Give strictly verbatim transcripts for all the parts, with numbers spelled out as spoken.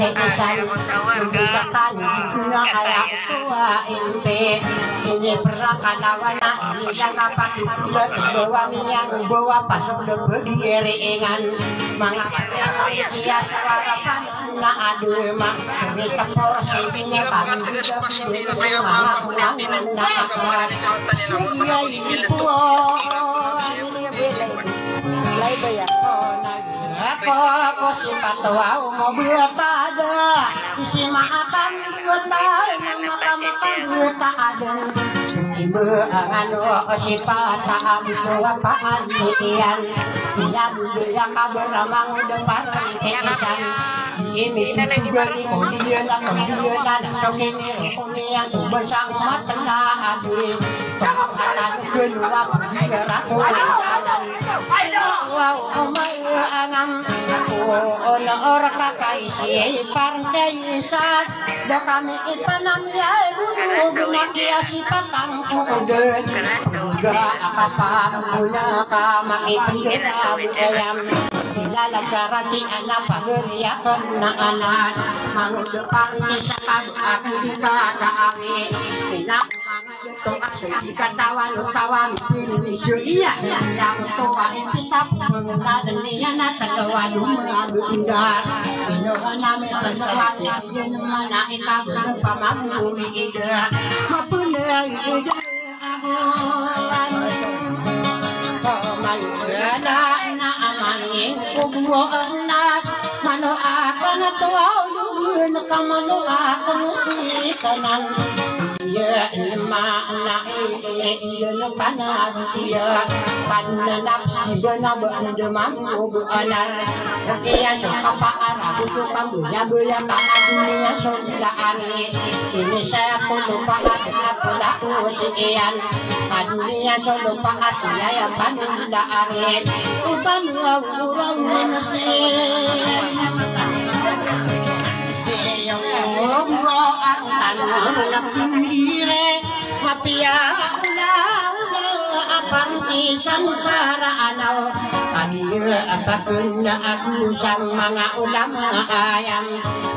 Isan, imbitakan, na aya oto a impi. Ini perakalawan na ini yang kapatid ko ba, bawa miyang bawa pasok da pagiriingan. Manga pagiriingan, iya sa harapan na adama. Ini tepor sentinya kami juga pilihan manga ulang na akwat. Iya ini po. Ako, ako si Patawaw mo betada. Isi maatan betada, na maka-maka betada. Iba angano si Patawaw mo apaan iyan. Iyan dia kaberamang deparan kesan. Ini tutugan ko dia na ko dia na na ko kini ko niyan ko basa umat na abi. Kamu kata dulu aku dia raku. Wow, umay angam. Ono or kakaisi parentay isat. Da kami ipanamiyay bulu binakiya si patang kukudan. Ga akapamuna kama ipendera biyayam. Ilalagarati ana pagariyakan na anak. Mangudapan ni sakab akidika kaawi. Ina Ito aso di katawan o tawan piniso iya. Iya ko a ipitap pangaladan niyan a tatawa dumagunda. Ino nami sa sawati, ino mana ikabang pamamuli ida. Mapulay ida. Ako maligana na amangin ko buwan na mano akan tuwa ulugun ka mano akan sikanan. Iya na maana iya na panagtiya. Kan na nafsi ba na ba anda mambo ba anar. Iya so kapaara ko so kambuya-buya ka a doniya so daan. Ini saya ko lupa at apula ko si iyan. A doniya so lupa at iya ya panula ari. Upama uraw na si. Iyo ko ang tanong na pundire. Mapiya ula-ula a pantisan sara anaw. Pagila a pakuna ako sa manga ulama ayam.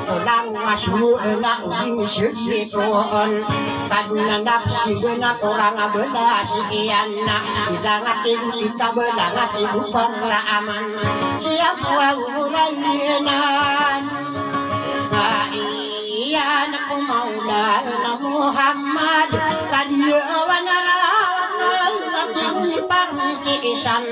Kulang masuk na uling segi poon. Kadna nafsi bena kurang a bela si iyan na. Bilang ati kita bilang ati bukan raaman. Siap wa urayinan. Iyan ko Maulana Muhammad, kadiya wan a rawatan, kati uni parmiti isan,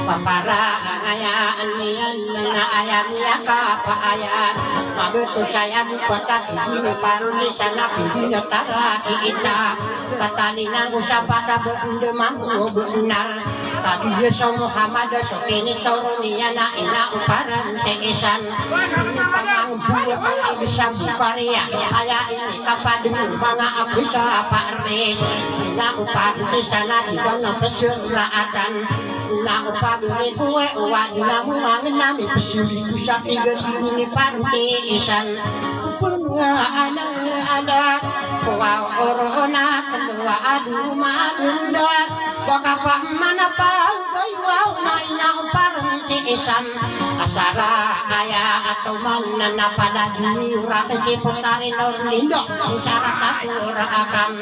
paparangayaan iyan na aya miyakapaaya. Mabeto saya di patati di paruli sana pidi na taraki ita. Katalina ko sa pata benda mambo benar. Kagiya so Muhammad so kinitoron iyan a ina o paranti isan. Pangangbuwa pangangisa bukariya. Aya ini kapadeng manga apo sa paris. Ina o paranti sana iban a peseraatan. Ina o paranti kuwe uwa ina mo mangenami pesuli ko sa tiga tibuni paranti isan. Pengana ada kuwa orona keluwa adu magenda. Baka pa mana pa gayo na ina o paranti isan. Asara aya ato man na napaladi ura ke potari no lindo. Isara takura akam.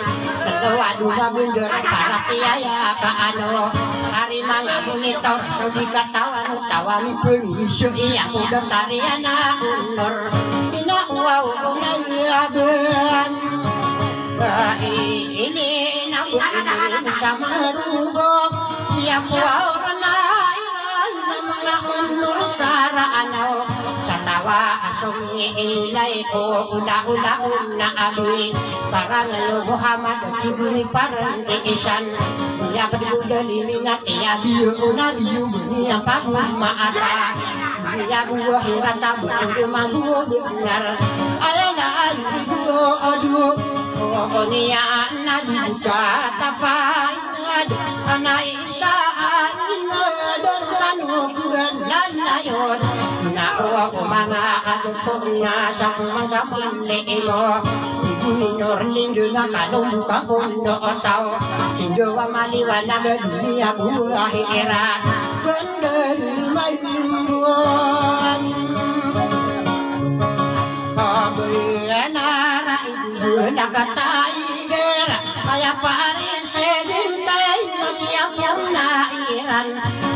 Keluwa adu magenda para tiyaya ka ano. Ari manga monitor so di katawan. Tawami pengisi iya muda tariana unor. Ina uwa unay agan. Ini na bukan sama rugo. Iya kuwa orna iran na manga unor sara anaw. Satawa asong ilay ko ula-ula na abi. Parang lo Muhammad kibuli paranti isan. Iya peduli dalili na Iya biyo na biyo bani a pagomaata. Iya buwa hirata bani a mabuwa benar. Aya na ayo biyo adu. Oniya na di buka tapayad. Ana isa ayo na darsan ukuran na layon. Na uwa ko manga aluto na sa manga mali imo. Ibu ni Nor Lindo na kalong buka kondo otaw. Indo wa maliwanag a doniya ko a hikiran. Bendel maimbuan. Biyana ra ibu na kata iger, aya paris din tay na siya piyam na iran.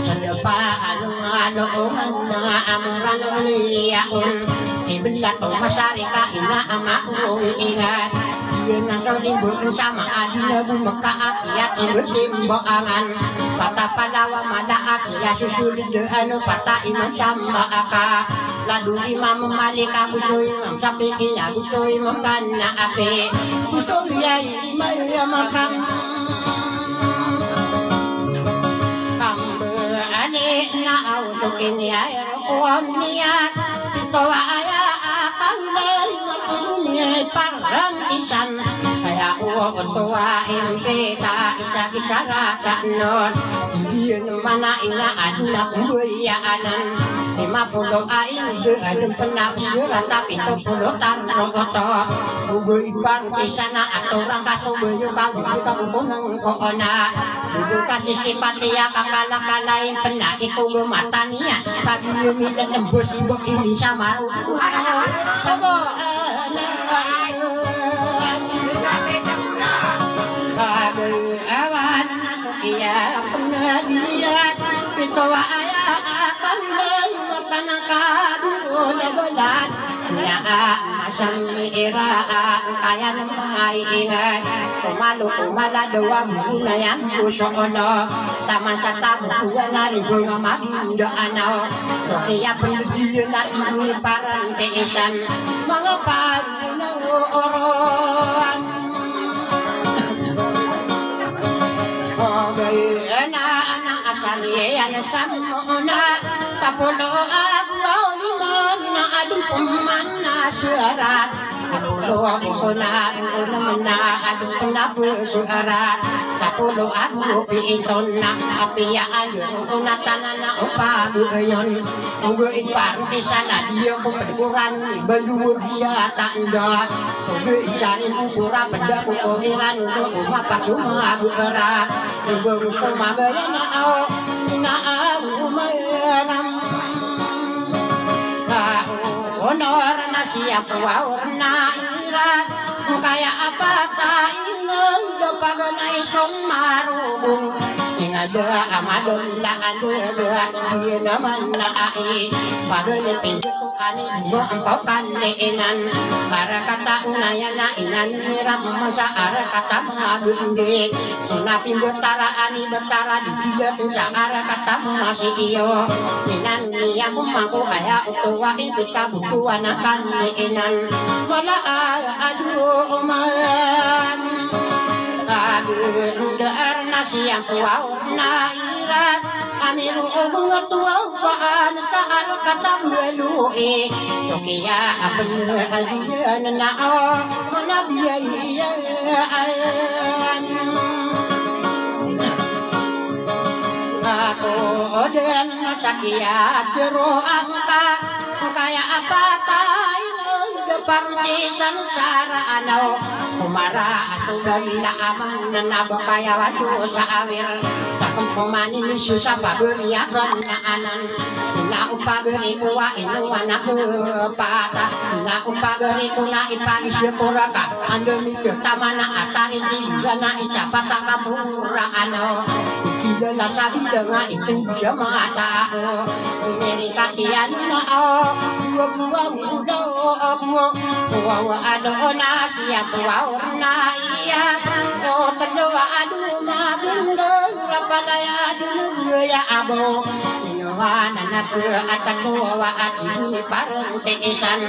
Sanda pa ano ano man na amuran uliyaon. Iblat o masarika ina ama uwi ingat. Iyan na to simbol sama adi na gumaka apiya ibetimbangan. Patapalawa mala apiya susulid ano pata iman sama aka. Lado Imam Malik, Abu Shuaib, Imam Shafi'i, Abu Shuaib, Imam Kana Afi. Abu Shuaib, Imam Makam. Kamba ani na autukin ya erkuan niya. Pito aya akal dari matulun ya parang isan. Kaya uwa ketua M P ka isa di sarata non. Iyan mana ina adna kumbayaan. Lima polo a ingd a dn pn a psirata, pito polo tano oto. Ogaid parn tisana atorang ka so bayo ka ogaid ka okonang ko ona. Ogaid ka sisipati a kakalakalai pn a ikogo mataniya. Pagiyomiln mbos ibo ini sa maro. Pagay awan Iya pnadiyan, pito aya akal, makan ka duro na balan. Iya masam ni ira, kaya na maingat. Kumalo kumala dawa muna yan, suso ono. Tama sa tabo, kuwa na rin bunga maginda anaw. Iya pnadiyan na ini parang teesan. Mga pag-, Oron. Ogaid na asal iyan samona. Tapolo ago lima na adn pman a sarat. Tapolo ago na adn pman a sarat. Tapolo ago pito na apiya ayo na tanan a opag ayon. Ogaid parn tisana diya ko pd ko ran i balod iya tanda. Ogaid sari ko pura pd ko ko iran ko ko mapakuma ko kara. Ogaid so magaya na aw, na aw umayanam. Ka onor na siya ko aw na iran. Kaya a patay na da paganay so marubong. Ingd a madn la anda da di naman na ai. Paganay pinto ani dua ampaw kaliinan. Para kata onaya na inan mira mamasa ara kata mabindi. Ona pimbtara ani btara di tiga tinsa ara kata masi iyo. Inan niya ko mako kaya oto wa i pita butuan a kaliinan. Mala a Aduh, man. Aduh, ndar na siyang kuwaw na irat. Amiru o bungat waw paan sa alkatab walu'i. Tokiya apen aziyan na o manabiyayan. Ako o den na sakiya tiro angka. Kaya a patay na da parti sa nsara anaw. Kumara a so bala a man na ba kaya wado sa awir. Sa kempomani miso sa pagari a kanaanan. Na o pagari ko wa ino wa na ko pata. Na o pagari ko na ipagis ko raka. Anda mi ke tamana a tari di gana i tapata ka pura anaw. Kila la sabi da nga ito jama tao. Ini katiyan na o, kuwa kuwa kuda o, kuwa kuwa wa ado na siya kuwa na iya. O tendo wa ado magendo, rapalaya dulu ya abo. Ino wa na na ke atando wa ati dulu parang teesan.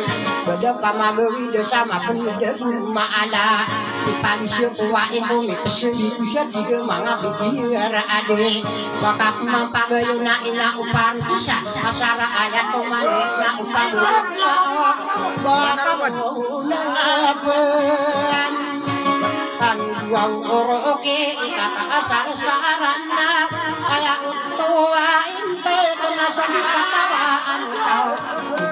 Bada pamagawi da sama pun da guru maala. Ipalisyo ko wa ito mi peseli ko siya tiga manga bigiyara adi. Wakap mapagayo na ina uparan kisa. Asara ayat ko mano na uparan kisa. Wakap mo na pen. Ang duwang oro oke, ikaka asar sa aran na. Aya utuwa impe kena sa di katawaan tao.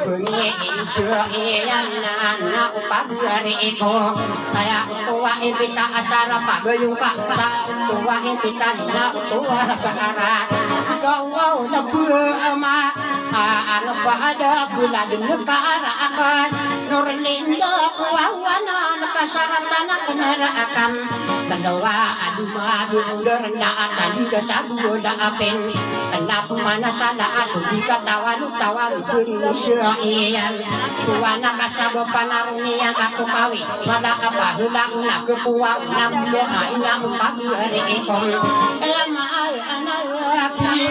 Bunyi isu iyan na na upabiyari iko. Aya utuwa impita asar pagayung ka. Sa utuwa impita na utuwa sa aran. Gawaw na bama a angpa ada bula dn karakan norlindo kuwawanan kasaratan a knarakan. Tndawa a duma gundar na atan da sa bula apin. Tnap mana sala a so di katawan tawan kuri sa iyan. Kuwana kasaba panaruni yang kakukawi. Mala a pahla na kpuwa na mlo a ina mpagari ikom. Aya ma ay ana lapi.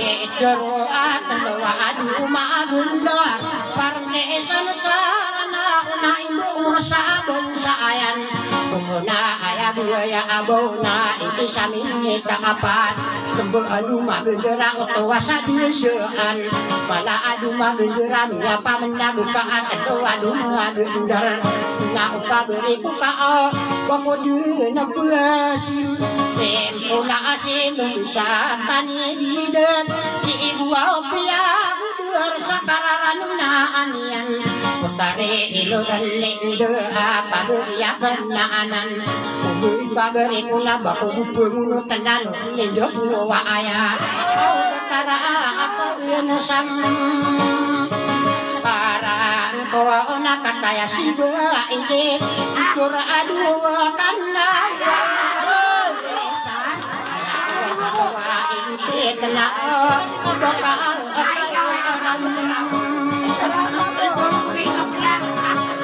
Itero a tndawa a duma a gundar. Parne isan sa ana una imbo ursa a bansa ayan. Kumuna aya biya a baw na iti sa minit a apat. Kmbo a duma gundar a oto a sa di saan. Mala a duma gundar a miyapamnag ka a tndawa a duma gundar. Na opagari ko ka o, wa ko di na basim. Tempo na asin sa tani di dn. Di ibuwa o piya gundar sa kararan na aniyan. Putari ilo dali ndo a pagari a kna anan. Kubo ipagari ko na ba ko bupo muno tnano. Indo ko wa aya. Aw tara a ako iyan sam. Para ko wa ona kataya siba indi. Ikor a duwa kana. Wa indi tna o. Doka a ako iyan sam.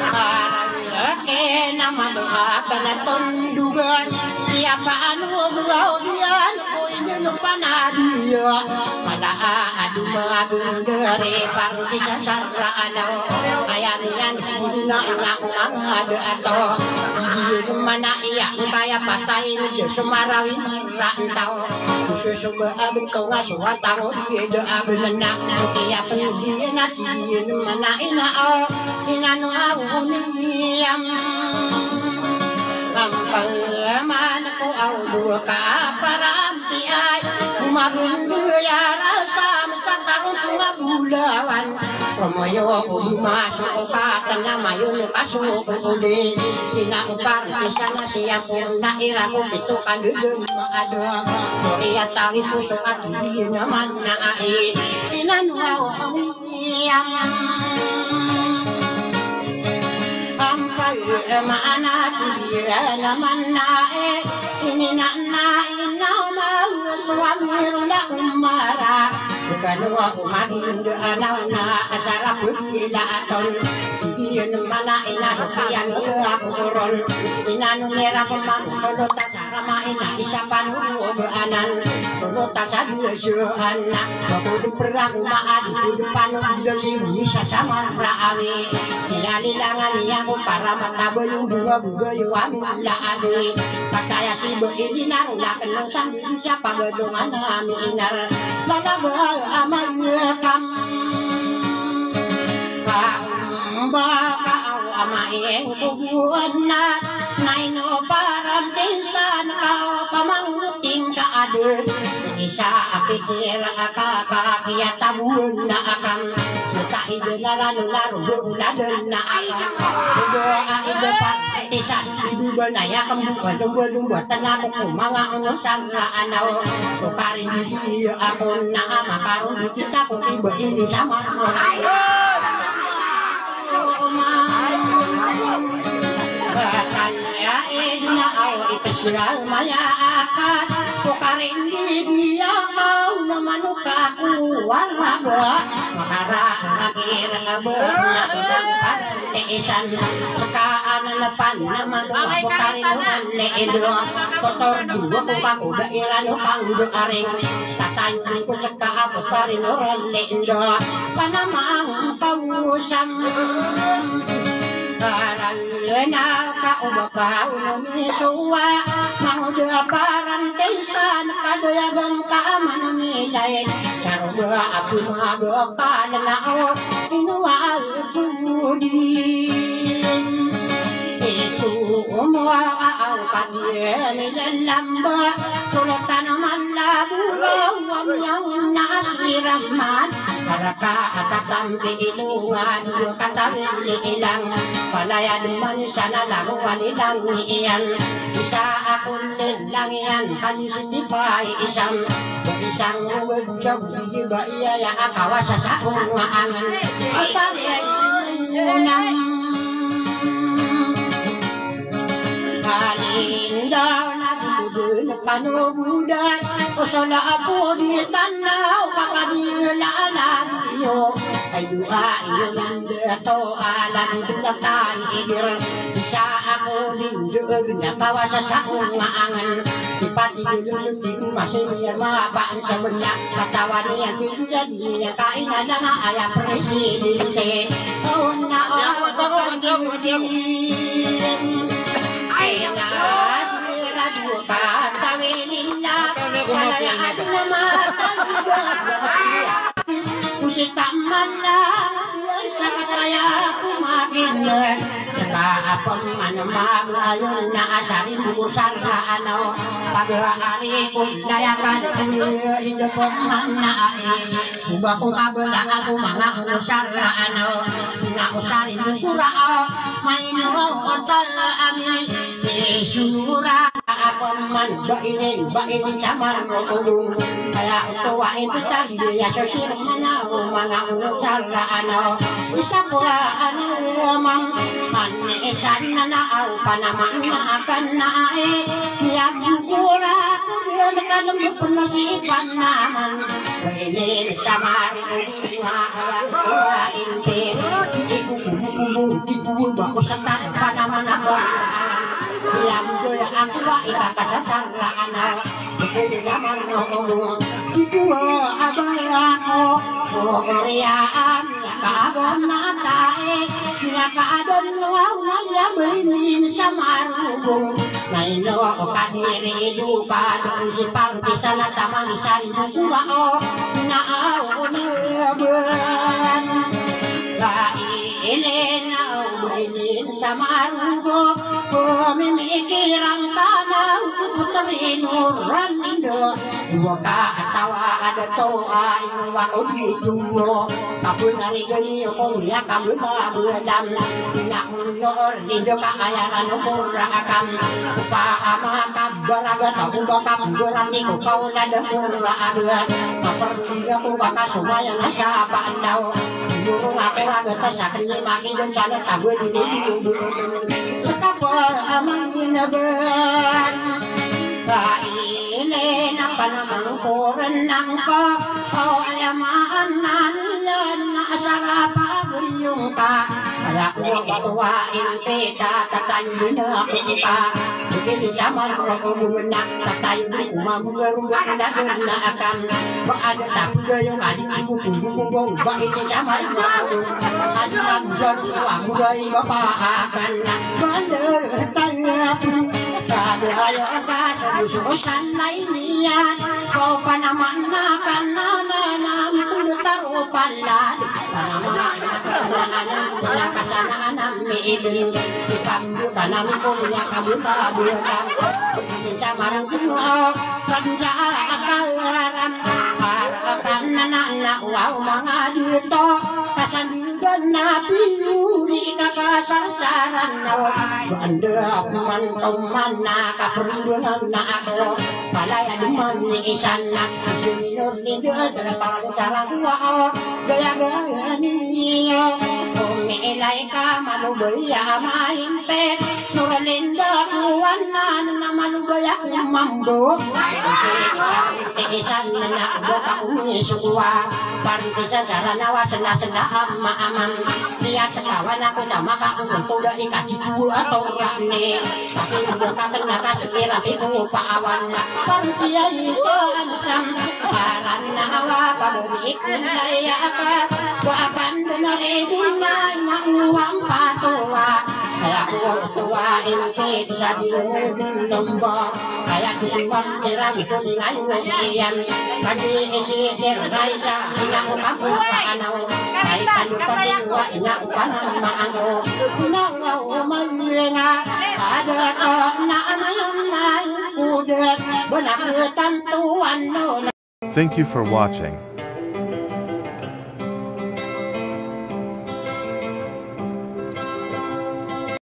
Para Ake na mabaka na tondugan. Iya pa ano gaw diyan ko ibin panabiya. Mala a adu magundari parti sa sarra ano. Aya niyan na ina ko manga ada ato. Ibin mana iya kaya patay ni Diyos marawin rantaw. Susuga abin ko nga suwat ako di da abin na. Iya pun di na Iyan mana ina o, inano aw uniyam. Ampal man ko aw duwa ka parampiay. Magunduyara sa masa karong ko nga bulawan. Promoyo ko dumaso o katana mayon o kaso ko uli. Ina o parti sana siya ko na ira ko pito ka dudum ada. Korea tawi ko so ati naman na ai. Inano aw Iyam. Ampay maana tiyan a manna e, inina na ina ma suwami rula umara. Bukano ako maging da anaw na asara pun ila aton. Iyan mana ina rupiyan ila kuron. Inano mera pun maging da Karamain a isa panonoganan, tolo ta sa diyasaan na, ako di perago maadi ko di panonoganan, isa sa maraawi. Nilalilangan iyan ko para matabay o duwa bugayo a milaadi. Kataya si Bo ini na rolaken o sambi di sa pagadongan a miinar. Lalaga a mayakam. Baka aw amay ko buwan na, na ino parantisan ka o pamanguting ka adun. Isa a pikir a kakakiyatabuan na akam. Sa ide na lalo na rubo na den na akam. Rubo a ide parantisan. Idu ba na yakam buka dumba-dumba tana ko manga ono sarra anaw. Ko karin di ako na ama karon di kita ko iba ini sama. Bataya idna aw ipesla maya akat. Ko karin di dia aw na manok ako waraga. Makara akir nga ba na isan. Pekaananapan na mago a pekarin o rale indo. Kotor duwa ko kakoda iran o kangdo aring. Tatanjing ko seka a pekarin o rale indo. Panamang kawusam. Karalina ka o baka o misuwa. Mangoda parantisan kadayagan ka a manamilay. Karoda a pumagakal na o inuwa a Tumudin ito umwa a aw kadiyan ilalamba. Kulatan man laburo wa miyaw na asiraman. Karaka a katampi ilungan wa katampi ilang. Palayad man sana laruan ilang iyan. Isa akon ilang iyan kami sitipay isam. Sarong o gagawii ba iya a kawasa sa onga angan. Atari ay unang kalindaw na di ko dun panogodan. O sala apo di tanaw kakabila a labi iyo. Ay doa iyo nanda to alam di lang tari idir. Isa ako din doon na kawasa sa onga angan. Di pati dun di ko masaya mapaan sa manya. Katawan niya di ko dun niya kain na lang aya presidente. Kawan na ako katawan niya di. Ay na di radyo ka tawilin na. Kaya ano naman tawilin na. Kusi taman lang sa kataya ko magin. Saka apon man magayon na asari mo sara ano. Pag-aari ko dayakan ko, hindi po man na ay. Uba ko kabala ako mga usara ano. Na usari mo kura o, may no otal ami. Isura. Ako man, ba ini, ba ini sa marmo ko dun. Kaya ko wa ito tali, ya so sir mana, o mana uno sara ano. Isa ko ano, man, man, isa na na, aw, panaman na akan na, eh. Ya, kura, kura, na, na, na, na, panaman. Ba ini sa marmo ko dun, ha, kaya ko wa ito. Iku, iku, iku, iku, ba ko sa ta, panaman ako. Iya, budo ya, ako ba ikakasasaraan ako. Budo naman ako mo. Ito, abay ako. O, Korea, ang nakaagam na tae. Nakaagam na wow, naya, mahimin sa marubong. Na ino ako kadiri, ido ka, doon si Pangki, sana tamang sari mo kura o. Na ako na ba. Kailin ako, ilin. Sa marunggo, kumimikiran ka na, putri Nuranindo. Iwa ka atawa adato, ay, iwa ko dito. Ako na rin ganito, kung ya ka mo mabulam. Ina ko Nuranindo, kakayaran ko rakam. Upa ama ka baraga, sa uba ka pagurang, di ko kaulad, mura aga. Kapag Iya ko baka sumaya na sa pandaw. Guru nga ko raga ta sa kanya makigan sa na tago di di di di. Sa tapa amang binaban. Kaile na panaman ko renang ko. O ayamaan na nila na asara paguyong ka. Aya ko ito wa impita tatayo na ako ka. Hindi naman ako muna tatayo na kumamugarong na akan. Ba ada tapi gayong kadi ibu punggung punggung ba ini zaman aku. Ada lagu baru aku bayi bapak akan. Banda tanya pun tak ada yang kasih urusan lain niat. Kau panaman akan nana nana taruh palan. Panaman akan nana nana kasana anam mi idin. Ipambuka nami ko niya kabuta buta. Minta marang kuno. Kanda akaran, arakan na na na, wow, mga dito, kasandigan na piyuri ka kasasaran na, wow. Banda pumantong man na, kaperlungan na ako, palaya duman ni isan na, sinilor ni Diyos, para sa rawa, wow. Gaya-gaya niyo, umiilay ka, malubaya, maimpe, Nuralindo, kuwan na, na malubaya, kumambo. Iti, iti isan na na, bota, umisukwa. Parang isa sa ranawa, sena, sena, ama, amam. Iya, sekawan ako, sama ka, ako, kuda, ika, tituwa, ato, rani. Tapi, bota, kena, ka, sekira, iku, paawan. Parang iya, isa, ansam. Parang na, awa, pabori, ikun, saya, ka. Wa akan benar, ibu, na, na, uwang, patuwa. Kaya ko tuwa, inti, tiya di mo nombo. Kaya ko tuwa, tira, ito, di na, iwo, iyan. Kadi, isi, dir, na, isa, ina, ko, kapo, ka, anaw. Kay, kanu, pati, wa, ina, ko, panang, maano. Ina, wa, o, malinga. Ada, to, na, amayon, na, kudet. Benar, tantuan, no, na. Thank you for watching.